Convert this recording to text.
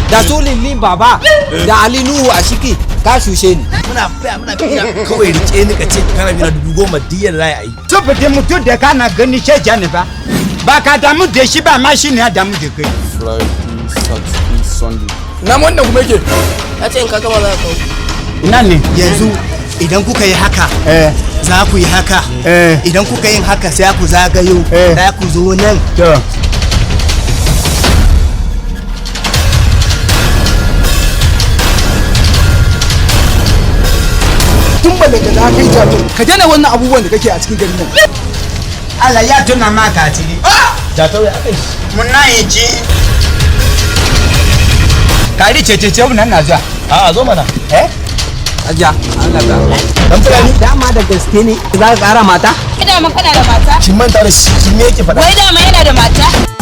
Da su Lillin Baba da Ali Nuhu a shiki ka shushe ni. Muna faya muna fira kawai, rike ni ka ce kana bina 10,000 diyar za a yi. Saboda mutum da kana gani sheja ne ba, ba ka damu da shi ba ma, shi ne ya damu da kai. Friday, Saturday, Sunday. Na wannan kuma yake. Ya ce in ka gama za ka kawo. Ina ne? Yanzu idan kuka yi haka, za ku yi haka. Idan kuka yin haka, sai ku zagayo, za ku zo nan. To. Tun ba daga na kai jato. Ka daina wannan abubuwan da kake a cikin garin nan. Allah ya tuna maka asiri. Jatau, ya aka yi? Muna yi ci. Kari ce ce ce nan na zuwa. A'a, zo mana. Eh? Aja, Allah ka. Dan Fulani. Dama da gaske ne za ka kara mata? Kai dama kana da mata? Kin manta da shi, kin me yake faɗa? Wai dama yana da mata?